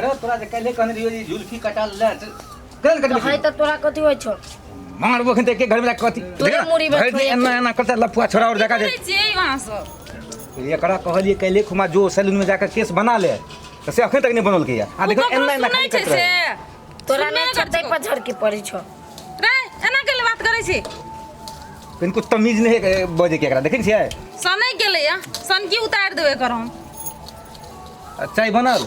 अरे तोरा जे काल्हि कहने रहियो जे जुल्फी कटा ले कल कटबै है तऽ तोरा कथी होइ छौ मारबो खन के घर में कथी तोरे मुड़ी में भरि दिन छोड़े एना एना करता लफुआ छोड़ा और जका दे करै छियै अहाँ सब एकरा कहलिए काल्हि खुमा जो सैलून में जाकर केस बना ले तऽ से अखन तक नहीं बनल के आ ओ देखो ककरो एना एना सुनै खाली छै करत से रहे तोरा सुनबे नहि नहि छौ करै ताहि छै पर झड़की पड़ै छौ रे एना के बात करै छी कनिको तमीज नहीं है बजे के एकरा देखै छियै सनै गेलैया सनकी उतारि देबै एकर हम आ चाय बनल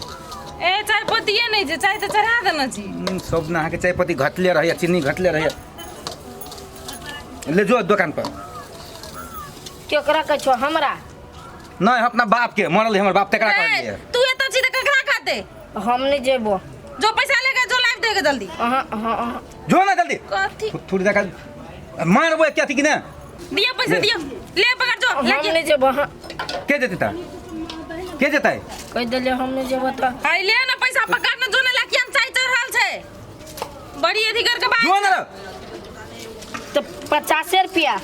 ए चाय पत्तिए नहि छै चाय तऽ चढ़ा देने छी सब ने अहाँके चाय पत्ती घटले रहैया चीनी घटले रहैया ले जो दोकान पर केकरा कहै छौ हमरा नहीं हम अपना बाप के मरल है हमर बाप तकरा रे, कहलिए तू एतऽ छी तऽ ककरा खाते हम नहि जेबो जो पैसा लेके जो लाइव देके जल्दी अहाँ अहाँ अहाँ जो ना जल्दी कथी थोड़ी देखा मारबो क्या थी कि ना दिया पैसा दिया ले पकड़ जो हम लेके नहि जेबो अहाँ के जेतै ता के जेतै कहि देलियै हम नहि जेबो तऽ आई ले ना पैसा पकड़ ना जो ना लाकी हम चाय चढ़ल छै बड़ी अथी करके बात जो ना तऽ 50 रुपया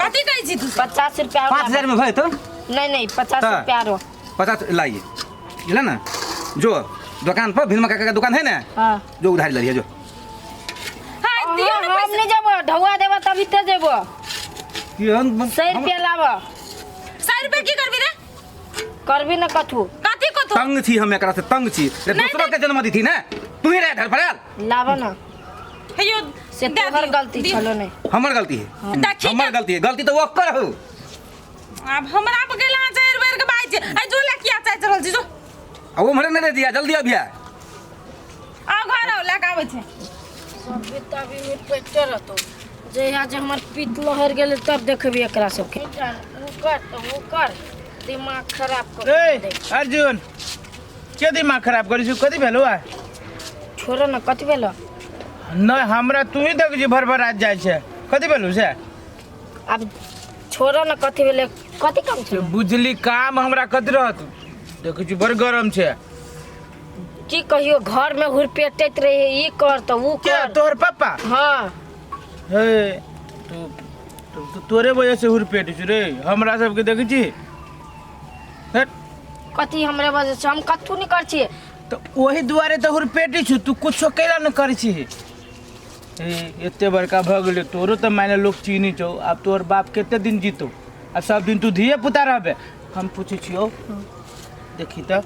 कथी कहै छी तू 50 रुपया आरो 5000 में भए तो नहीं नहीं 50 हाँ। रुपया आरो 50 लाइए ले ना जो दुकान पर भीलमा काका का दुकान है ना हाँ जो उधारी ले लिया जो हाय दियो ना हम पैसा नहीं जेबो ढौआ देबो तभी ते जेबो केहन 100 रुपया लाबो 100 रुपया की करबी रे करबी न कथू कथी कथू तंग छी हम एकरा से तंग छी रे नहीं, दूसरों के जन्म दी थी ना तू ही रहे धर पर लाबो ना हेयो से दे तोहर दियो, गलती दियो। छलो नहीं हमर गलती है देखी हमर के- गलती है गलती तो वो कर हो आब हमरा पर गेला चारि बेर के बात छै आ जो लकिया चाय चढ़ल छी जो आ वो मरे नहीं दिया जल्दी अभी आ आ घर आओ लए के आबै छै सब तभी में पेटे रहतो जहिया जे हमर पीत लहर गेलै तब देखबी एकरा सबके ओ कर तऽ ओ कर दिमाग खराब कर ए अर्जुन के दिमाग खराब करै छी कथी भेलौ आ छोड़ो ने कथी भेलो नहि हमरा तू ही देख छी भर भर रात जाइ छै कथी भेलौ से आब छोड़ो ने कथी भेलै कथी काम छै बुझली काम हमरा कथी रहत देखै छी बड़ गरम छै की कहियो घर में हुरपेटैत रहे ई कर तऽ ऊ के कर तोहर पप्पा हाँ हे तू तू तोरे वजह से हुरपेट छी रे हमरा सबके देखै छी हट कथी हमरे वजह से हम कथू नहीं कर छियै तऽ ओही दुआरे तऽ हुरपेटी छु तू कुछो कैला नहि करै छी ए एते बड़का भऽ गेलै तोरो तऽ मानि लोक चीनी छौ आब तोहर बाप कते दिन जीतौ आ सब दिन तू धिये पुता रहबे हम पूछै छियौ देखी तऽ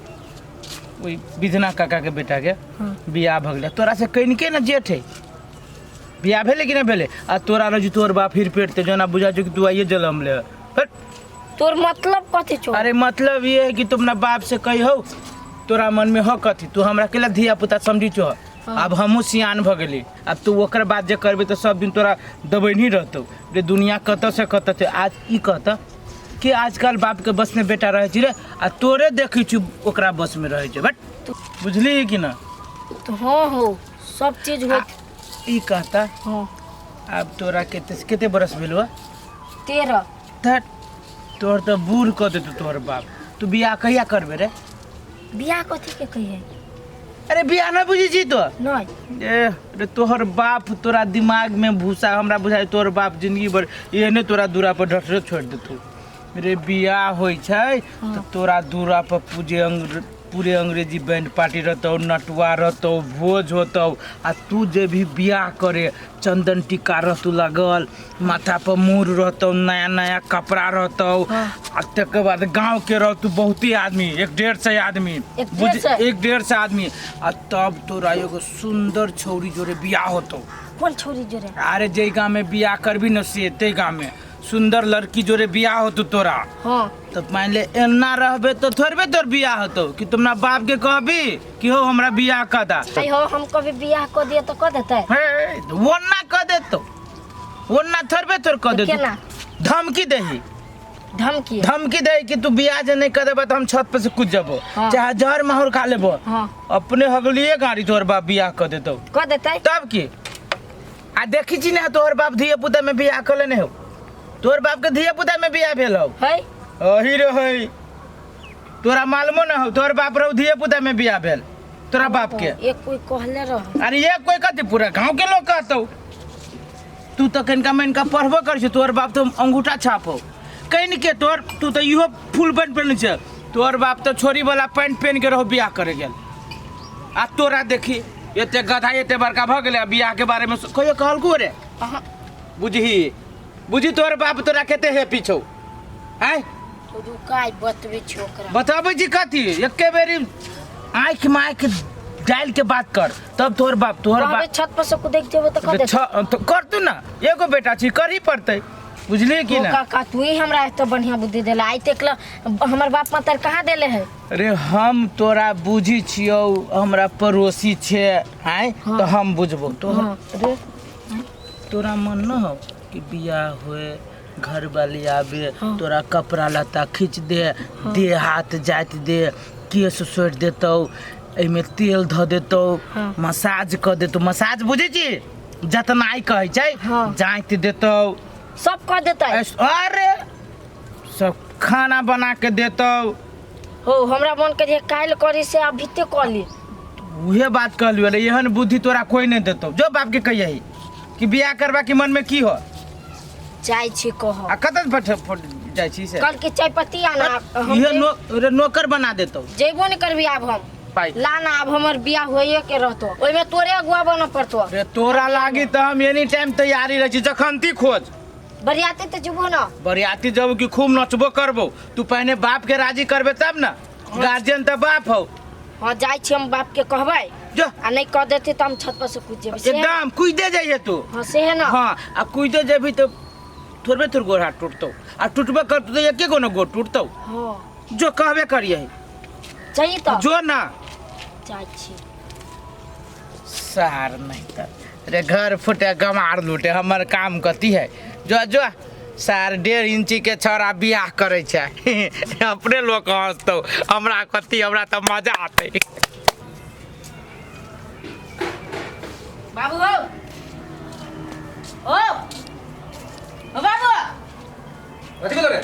ओहि बिधना काकाके बेटाके बियाह भऽ गेलै तोरा से कनिके ने जेठ है बियाह भेलै कि नहि भेलै आ तोरा रहै छौ तोहर बाप फिर पेटते जेना बुझा छौ कि तू आइए जलम ले हट तोर मतलब कथी छौ अरे मतलब ये है कि तुम अपना बाप से कही हो तोरा मन में हो कथी तू हमरा केला धिया पुता समझी छो अब हमहूँ सियान भ गेली अब तू ओकर बात जे करबे तो सब दिन तोरा दबैनी रहतौ रे दुनिया कतऽ से कतऽ छै आज ई कहता कि आजकल बाप के बस में बेटा रहै छै रे आ तोरे देखै छी ओकरा बस में रहै छै बट बुझली कि ना तो हाँ हो सब चीज हो ई कहता हाँ आब तोरा कते कते बरस भेल हुआ 13 that तोहर तऽ बूढ़ कऽ देतौ तोहर बाप तू बियाह कहिया करबे रे बियाह कथी के कहिए अरे बियाह नहि बुझै छी तो नहीं ए रे तोहर बाप तोरा दिमाग में भूसा हमरा बुझाइ तोहर बाप जिंदगी भर एहने तोरा दूरा पर ढटरे छोड़ि देतौ रे बियाह होइ छै तऽ तोरा दूरा पर पूजे अंग पूरे अंग्रेजी बैंड पार्टी रहतौ नटुआ रहतौ भोज होतौ आ तू जे भी बियाह करे चंदन टीका रहतौ लगल माथा पर मोर रहतौ नया नया कपड़ा रहतौ आ तकर बाद गाँव के रहतौ बहुते आदमी 150 आदमी एक डेढ़ सए? 150 आदमी आ तब तोरा एगो सुंदर छौरी जोरे बियाह होतौ कोन छौरी जोरे अरे जे गाँव में बियाह करबी न से ते गाँव में सुंदर लड़की जोरे बियाह होतौ तोरा हाँ तो मान ले एना रहबे तो थोड़बे तोर बियाह होतौ कि तुम ना बाप के कहबी कि हो हमरा बियाह कर दा आई हो हम कभी बियाह कर दिए तो कर देते हे वो ना कर देतो वो ना थोड़बे तोर कर देतो केना? धमकी देही धमकी धमकी दे कि तू बियाह जे नहीं कर देबा तो हम छत पर से कूद जबो हाँ। चाहे जहर माहौर खा लेबो हाँ अपने हगलिए गाड़ी तोहर बाप बियाह कर देतो कर देते तब की आ देखी छी ना तोहर बाप धिया पुता में बियाह कर लेने हो तोहर बाप के धिया पुता में बियाह भेल हो है अही रहै तोरा मालूमो न हो तोहर बाप रहो धिया पुता में बियाह भेल तोरा बाप के एक कोई कहले रह अरे ये कोई कथी पूरा गांव के लोग कहतौ तू तो कनिका मनिका पढ़बो कर छै तोहर बाप तो अंगूठा छाप हो कनि के तोहर तू तो इहो फुल पैंट पहिरने छै तोर बाप तो छोरी वाला पैंट पहन के रहो बियाह करे गेल आ तोरा देखी एते गधा एते बड़का भऽ गेलै आ बियाह के बारे में कहियो कहलको रे? अहाँ। बुझही बुझी तोर बाप तोरा कते हैप्पी छौ आय। रुकाय बतबै छी ओकरा। बताबै छी कथी? एके बेरी आँखि में आँखि डाल के बात कर तब तोहर बाप तोहर कहबै बाप छत पर से कुदैक जेबो तऽ कह देतै। तो कर तू ना, एगो बेटा छी करही पड़तै, बुझलियै कि ओ ना? काका तू ही हमरा एते बढ़िया बुद्धि देला, आइ तक हमर बाप मातर कहाँ देले है? अरे हम तोरा बुझी छियौ, हमरा पड़ोसी छे आय। हाँ। तो हम बुझबो तो। हाँ। अरे तोरा मन न हो कि बियाह होए, घर वाली आबे। हाँ। तोरा कपड़ा लत्ता खींच दे। हाँ। देह हाथ जाति दे, केस सोटि देतौ, एहिमे तेल धऽ देतौ। हाँ। मसाज कऽ देतौ, मसाज बुझै छी, जतनाइ कहै छै। हाँ। जाँति देतौ। सब कह देतै। अरे सब खाना बना के देतौ। हो हमरा मन के जे काल्हि करी से अभी ते कऽ ली। उहे बात कहलियो रे, एहन बुद्धि तोरा कोई नहीं देतौ। जो बाप के कहियही कि बियाह करबा के मन में की हो। जाइ छी कह। आ कतऽ जाइ छी से? कल के चाय पत्ती आना हम। इहे नो रे नौकर बना देतौ। जेबो नहीं करबी आब हम। पाइ ला ना, आब हमर बियाह होइए के रहतो, ओहिमे तोरे अगुआ बनऽ पड़तो। रे तोरा लागी तऽ हम एनी टाइम तैयारी रहै छी, जखन ती खोज। बरियाती तऽ जेबो ना? बरियाती जब कि खूब नचबो करबो। तू पहिने बाप के राजी करबे तब ना, गार्जियन तऽ बाप हौ। हाँ जाइ छी हम बाप के कहबै। जो। आ नहीं कह देते तऽ हम छत पर से कूद जेबै से है ना? एकदम कूदे जाइए तू। हाँ से है ना। हाँ आ कूदे जेबही तऽ थोड़बे थोड़ गोड़ हाथ टूटतौ, आ टूटबे करतौ तऽ एके गो ने गोड़ टूटतौ। हाँ। जो कहबे करिए। चाहिए तो जो ना। जाइ छी। सार नहीं तऽ रे घर फूटे गमार लूटे, हमर काम कथी है? जो जो सार 1.5 इंची के छौड़ा बियाह करै छै, अपने लोक हंसतौ, हमरा कथी, हमरा तऽ मजा आतै। बाबू हो, ओ ओ बाबू। कथी कहलो रे?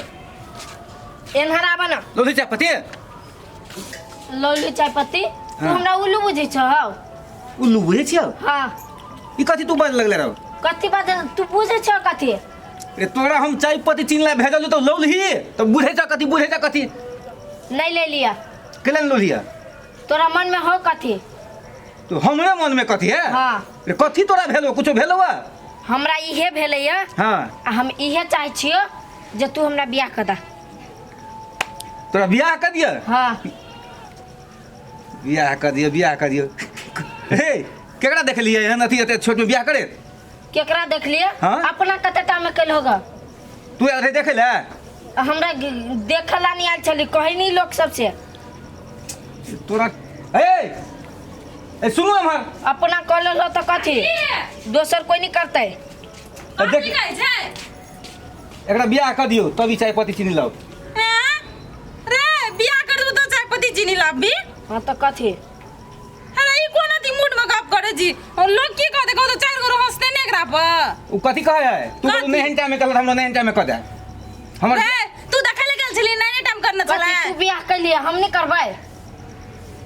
एन्हर आबऽ ना। लोधी चाय पति। लौली चाय पत्ती तू। हाँ। हमरा उल्लू बुझै छौ? उल्लू बुझै छियौ? हाँ। ई कथी तू बाज लगले रहो? कथी बात तू बुझै छौ कथी? रे तोरा हम चाय पत्ती चिन्ह ला भेजल तो लौलही तो बुझै छ कथी, बुझै छ कथी? नहीं ले लिया। केला ने लौलिया? तोरा मन में हो कथी? तो हमरे मन में कथी है? हाँ। रे कथी तोरा भेलो, कुछो भेलो है? हमरा इहे भेलैया। हाँ। आ हम इहे चाहै छियो जे तू हमरा बियाह कर दा। तोरा बियाह कर दिया? हाँ। बियाह कर दिया, बियाह कर दिया। हे केकरा देखलिए एहन अथी एते छोट में बियाह करे? केकरा देखलिए? हाँ? अपना कते टा में कैल होगा। तू आयल रहे देखे ले? हमरा देखला नहीं आयल छली, कहे नहीं लोग सबसे। तोरा ए ए सुनू हमर। अपना कह लेलो तो कथी दोसर कोई नहीं करते। देख। की कहै छै? एकरा बियाह कर दियौ तब ई चाय पत्ती चीनी लाउ। हैं? रे बियाह कर देबो तो चाय पत्ती चीनी लाबी? हाँ तो कथी? अरे ई कोन अथी मूड में गप करे छी और लोग की कहते? कहते चार गो हंसते ने एकरा पर। उ कथी कहै है? तू कथी? नहीं टाइम में कहल, हमरा नहीं टाइम में कह दे हमर। रे तू देखै ले गेल छली, नहीं टाइम करने कथी छलै। तू बियाह कैलिए हम नहीं करबै?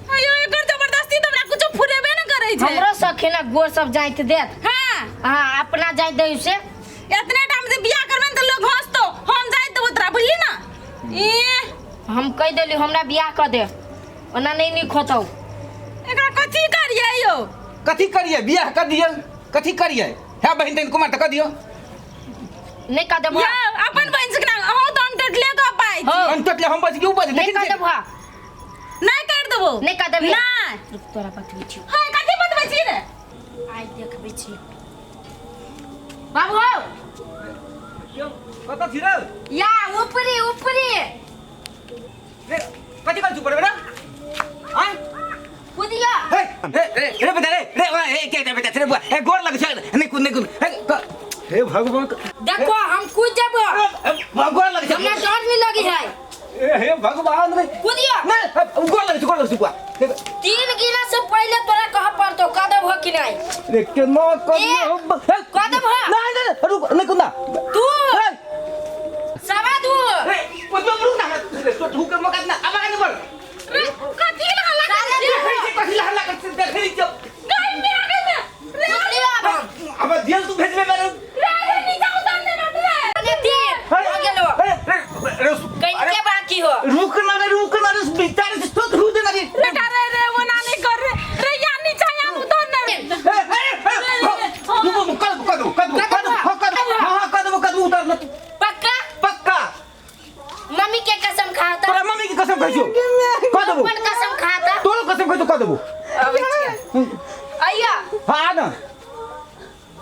अयो एकर जबरदस्ती त हमरा कुछो फुरेबे न करै छै। हमरो सखी ना गोर सब जाइत देत। हां। हाँ अपना जाइत दे से। इतने टाइम से बियाह करबे न त लोग हंसतो, हम जाइत देबो तोरा, बुझली ना? ए हम कह देली हमरा बियाह कर दे, ओना नहीं नीक होतौ। एकरा कथी करियै यो? कथी करिए बियाह कर दियौ, कथी करिए? है बहिन तन कुमार त कर दियौ। नहीं कर देबो। या अपन बहिन से ना अहूँ तो हम टटले गप पाइ हो। हम टटले हम बच गयौ बच नहीं कर देबो। नहीं कर देबो। नहीं कर देबी। नहीं। रुक तोरा बतबै छी। हां कथी बतबै छी रे? आइ देखबै छी बाबू हो। कत छी रे? या ऊपरी ऊपरी। रे कथी कर ऊपर बेटा आय? कुदिया। हे रे रे रे बेटा रे रे ए के बेटा रे बुआ ए गोर लग छै नहीं कूद नहीं कूद हे भगवान। देखो हम कूद जेबो। भगवान लग छै। हमरा डर नहीं लगी है। ए हे भगवान रे। कुदिया। नहीं गोर लग छै, गोर लग छै बुआ। 3 गिना से पहले तोरा कह पड़तो कह देबो कि नहीं? रे केना कर कह देबो। नहीं नहीं रुक नहीं कूदना तू ए 2.25। रे पद्मा रुक ना रे, तो ठूक के मकात ना अब आगे बढ़। रे कथी ला हल्ला करै छी? देखै छी कथी ला हल्ला करै छी, देखै छी। गाय में आ गेल ने। रे कुदिया आब हम। अब दियल तू भेजबे मेरे। रे रे नीचा उतार दे ना रे। अरे 3 हो गेलो। अरे रे कहीं के बाकी हो। रुक ना रे, रुक ना रे। कऽ देबो। अबै छियै। अइया। हाँ, आ ना।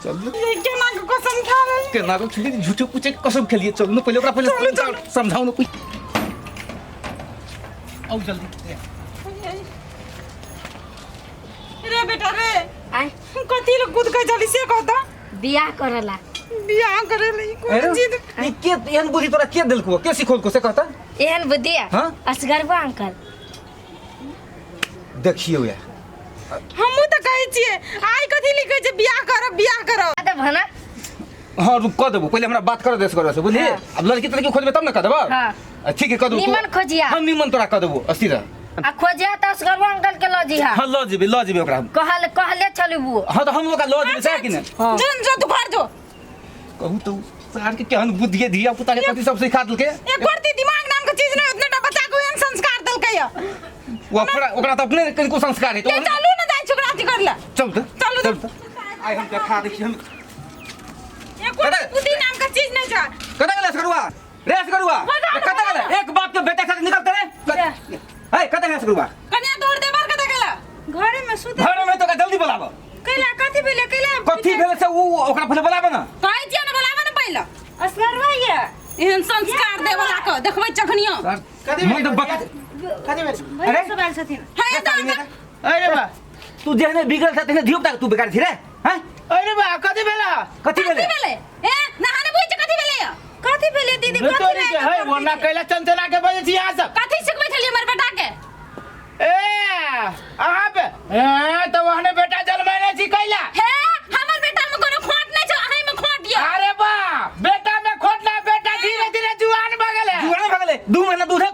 चल। केना के कसम खा लेली? केना को खेलिए, झूठे पूछे के कसम खेलिए। चल न पहिले ओकरा पहिले समझाउ न कोई। आउ जल्दी। रे बेटा रे। आय। कथी ले कूद के चली से कहता? बियाह करेला। बियाह करे ले ई कोन चीज? ई के एहन बुद्धि तोरा के देलको, के सिखौलको से कहता? एहन बुद्धि? हाँ? असगरबा अंकल। देखियौ या। हमहूँ तऽ कहै छियै आइ कथी लिखै छै बियाह करब बियाह करब। आ देबह ना? हाँ रुक, कऽ देबो, पहिले हमरा बात कर देस कर से, बुझलियै? हाँ। अब लड़की तड़की खोजबै तब ने कऽ देबो। हाँ। ठीक है, कऽ देबो। निमन खोजिया। हम निमन तोरा कऽ देबो, अस्थिर रह। आ खोजिया तऽ असगरबा अंकल के लऽ जइहा। हाँ लऽ जेबै, लऽ जेबै ओकरा हम। कहल कहले छलू वो। हाँ तऽ हम ओकरा लऽ जेबै सएह कि ने? हाँ। जो जो तू घर जो। कहू तऽ सार के केहन बुद्धि है, धिया पुता के कथी सब सिखा देलकै। एक गोटी दिमाग नाम के चीज नहीं, उतने टा बच्चा को एहन संस्कार देलकै या। ओ अपना ओकरा तऽ अपने कनिको संस्कार है। ये चलू ना जाइ छोकरा अथी कर ले। चल तऽ। चलू चल तऽ। तऽ। आइ हम देखा दै छी हम। एक गोटी बुद्धि नाम के चीज नहीं छै। कतऽ गेलै असगरुआ? रे असगरुआ, कतऽ गेलै? एक बाप के बेटा साथ निकलते रे। हे कतऽ गेलै असगरुआ? कनिया तोड़ दे बार कतऽ गेला? घरे में सुते। घरे में तो जल्दी बोलाबो। कैला कथी भेलै कैला? कथी भेलै से उ ओकरा पहिले बोलाबो ना। कहै छियै ने बोलाबो ने पहिले। असगरुआ ये एहन संस्कार दे वाला के देखबै चखनियो। कथी मन तऽ बक कथी भेल? अरे सब आयल छथिन। हे तऽ अरे बा तू जेहने बिगड़ल छ तेहने धियो पुता तू बेकार छी रे। हैं? अरे बा कथी भेल? कथी भेलै? कथी भेलै? ए नहाने बुझ कथी भेलै? कथी भेलै दीदी? कथी तोरी के है वो ना कैला चंचला के बजे छी यहाँ सब। कथी सिखबै छलियै हमर बेटा के? ए अहाँ पे ए तऽ ओहने बेटा जन्मेने छी कैला? हे हमर बेटा में कोनो खोट नै छै, अहीं में खोट ये। अरे बा बेटा में खोट ना, बेटा धीरे धीरे जुआन भऽ गेलै। जुआन भऽ गेलै, 2 महीना दूधे हे,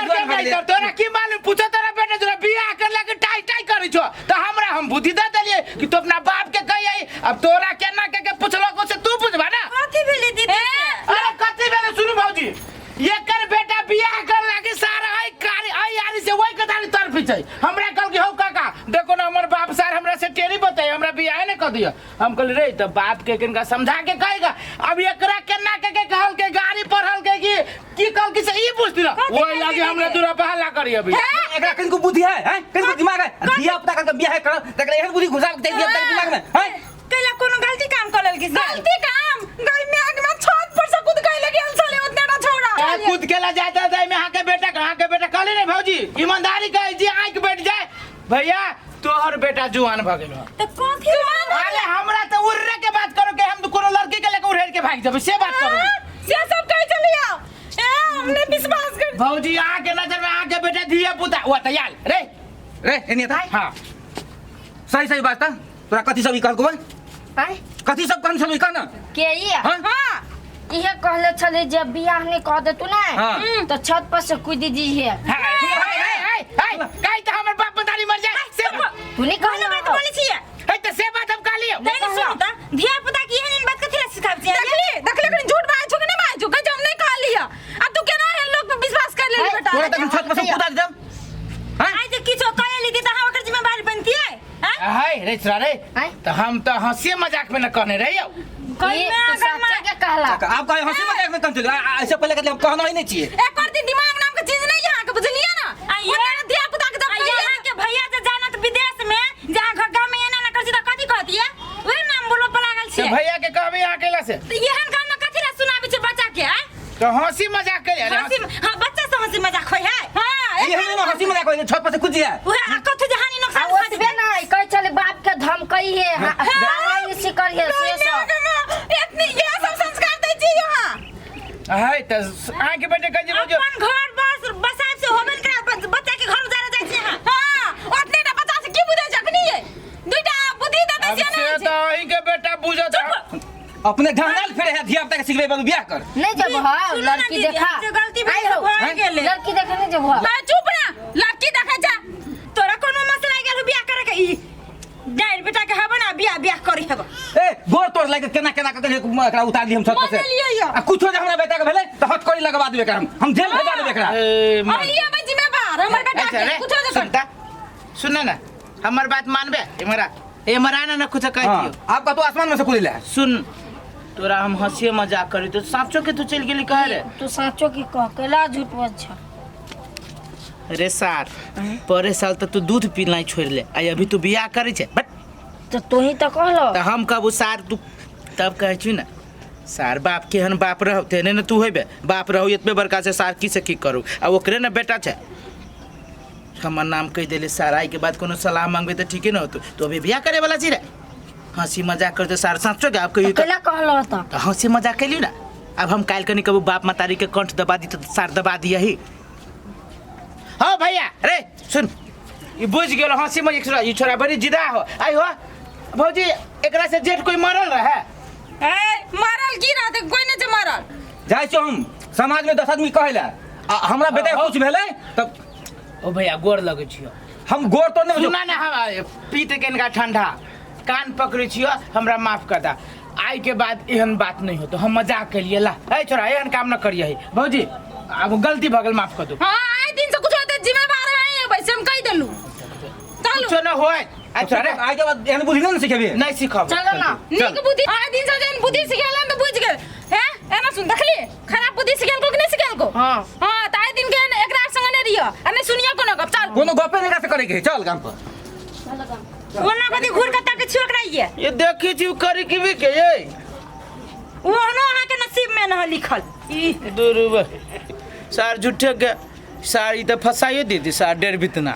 जुआन भऽ गेलै। तोरा की मालूम? पूछो तोरा बेटा तोरा बियाह करला के टाई टाई करै छो तऽ हमरा हम बुद्धि दे देलियै कि तू अपना बाप के कहियै। अब तोरा केना के के पुछलको से तू पुछबा ना। कथी भेलै दीदी? अरे कथी भेलै सुनू भौजी, एकर बेटा बियाह करला के सारा है कारी आई यारी से वही कथारी तरफ छै। हमरा कहल कि हौ काका देखो ना हमर बाप सार हमरा से टेरी बताई, हमरा बियाह ने कर दिया। हम कहली रे त बाप के किनका समझा के कहेगा। अब एकरा केना के के कहल के गाड़ी पढ़ल के कि की कहल कि से ई पूछ दिला, ओही लागे हमरा दूरा पर हल्ला करी अभी। एकरा किनको बुद्धि है, हैं? किनको दिमाग है? धिया पुता के बियाह कर तकरा एहन बुद्धि घुसा के दिया दिमाग में, हैं? कैला कोनो गलती काम कर लेलकी? गलती काम गई में आग में छत पर से कूद गई लगी छले उतने ना छोड़ा। कूद के ला जाता था में अहाँ के बेटा, अहाँ के बेटा कहले रे भौजी ईमानदारी कहे जी आंख बैठ जाए भैया तोहर बेटा जुआन भ गेल। त कथी? अरे हमरा त उड़े के बात करो के हम कोनो लड़की के लेके उड़ेर के भाग जेबै से बात करो। से सब कहे चलिया ए हमने विश्वास कर। भौजी अहाँ के नजर में अहाँ के बेटा धिया पुता ओ त याल रे रे एनी था। हां सही सही बात त तोरा कथी सब ई कहलको बा? आय कथी सब कहन छलौ ई कह ना। के ई? हां हां इहे कहले छलै जे बियाह नहीं कह देतू ना हाँ। तो छत पर से कूद दीजिए। हाय हाय हाय काई त हमर बाप पतारी मर जाए से बात। तू नहीं कहले बात कहला बोलै छियै। हे त से बात हम कहलियो। नहीं नहीं सुनू त धिया पुता की एहन बात कथी ला सिखाबै छियै? देखली देखली कनी झूठ बाजै छौ कि नहीं बाजै छौ? कहै छै हम नहीं कहलियै। आ तू केना एहन लोग पर विश्वास कर लेली बेटा? तोरा तखन छत पर से कूदा देम। हैं? आइ जे किछो कह लेली त अहाँ ओकर जिम्मेवारी बनतियै? हाय रे छोरा रे आय? त हम त हंसी मजाक में न कहने रहियो। ई तू सच्चे के कहला। आप कहे हंसी मजाक में कम चलो, ऐसे पहले कहते हम कहना ही नहीं चाहिए। एक और दिन दिमाग नाम के चीज नहीं यहाँ के बुझलिए ना। ओतना धिया पुता के जब यहाँ के भैया जे जानत विदेश में जहाँ घर गांव में एना ना कर छी त कथी कहतिए? ओहे नाम बोलो पर लागल से छियै। भैया के कहबी अहाँ केला से त एहन गांव में कथी ला सुनाबै छै बच्चा के? आय तो हंसी मजाक के अरे हंसी हां बच्चा से हंसी मजाक होय है। हां ये हम हंसी मजाक होय छत पर से कूद जाए। ओहे आ कथी जे हानि आ नुकसान भऽ ओतबे जेतै। नहीं कहै छलै बाप के धमकई है, दवाई से करिए से सब। इतनी ये सब संस्कार दै छी यहाँ। हाय त अहाँ के बेटे कह जे अपन घर बस बसाइब से होबे न करा बच्चा के घर उजारे जाइ छी अहाँ। हां ओतने टा बच्चा से की बुझै छै अखनी ये? दुईटा बुद्धि दे दै अब छियै से ना। त अहीं के बेटा बुझत। अपने ढंगाल फिरे है धिया पुता के सिखबे बाबू बियाह कर। नहीं जब हाँ सुनू ना लड़की दीदी, देखा। हमसे गलती आई भेल हो। भऽ गेलै। लड़की देखे नहीं जब हाँ। ना चुप ना लड़की देखै छै। तोरा कोनो मसला गेल बियाह करे के? ई डाइर बेटा के हबे ना बियाह बियाह करी हबे। ए गोर तोड़ लागे केना केना के एकरा उतार ली हम छत पर से। मानलियै यौ। आ कुछो जे हमरा बेटा के भेलै त हथकड़ी लगवा देबे एकरा हम जेल भेजा देबे एकरा। ए हम लिए भाई जिम्मेवार हमर बेटा अच्छा के रे कुछो जे कर। सुनता सुन ना हमर बात मानबे इमरा इमरा ना कुछ कह हां दियो। आप कतो आसमान में से कूद ले। सुन तोरा हम हंसी मजाक करी तो साँचो के तू चल गेली कहे रे? तू साँचो की कह केला झूठ बज छ। रे सार परे साल तऽ तू दूध पीनाइ छोड़ि ले आ अभी तू बियाह करै छै बट तऽ तोही तऽ कहलो तऽ हम कहबू सार तू तब कहै छी ने सार बाप केहन बाप रहो तेहने ने तू होबे बाप रहो एतबे बड़का से सार की से की करू आ ओकरे ने बेटा छै हमर नाम कहि देले सार आइ के बाद कोनो सलाह मांगबे तऽ ठीके ने होतो तू अभी बियाह करे वाला छी रे हंसी मजाक करते सार साँचो के आब कहियो केला कहलो तऽ तऽ हंसी मजाक कैली ना अब हम काल्हि कनी कबू बाप मतारी के कंठ दबा दी तऽ सार दबा दियही हाँ भैया रे सुन ई बुझ गेल हंसी मजाक छोड़ा ई छोड़ा बड़ी जिदा हो आई हो भौजी एकरा से जेठ कोई मरल रहे ए मरल की रहते कोई नहीं जे मरल जाइ छियौ हम समाज में 10 आदमी कहै ला आ हमरा बेटा के कुछ भेलै तब ओ भैया गोर लगै छियो हम गोर तो नहीं सुना ना हम पीत के इनका ठंडा कान पकड़ै छियो हमरा माफ कर दा आइ के बाद एहन बात नहीं होतो हम मजाक केलिए ला ए छोरा एहन काम न करिए भौजी आब गलती भऽ गेल माफ कर दो हाँ आइ दिन से कुछ होते जिम्मेवार है वैसे हम कह देलू चलू कुछो न होय अच्छा रे आइ के बाद एहन बुद्धि नहीं ने सिखेबी नहीं सीखब चलो ना। नीक बुद्धि आइ दिन से जहन बुद्धि सिखेलन त बुझ गेल हैं एना सुन देखली खराब बुद्धि सिखेल को कि नहीं सिखेल को हाँ। हां त आइ दिन के एकरा संग नहीं रहियो आ नहीं सुनियो कोनो गप चल कोनो गपे नहीं से करे के है, चल गाम पर ओना कथी घूर के ताके छियो एकरा ये ये देखी छी करी की भी के ये ओहनो अहाँ के नसीब में न लिखल ई दुर्ब सार झूठे के सार ई त फसाइयो दीदी सार डेढ़ बितना।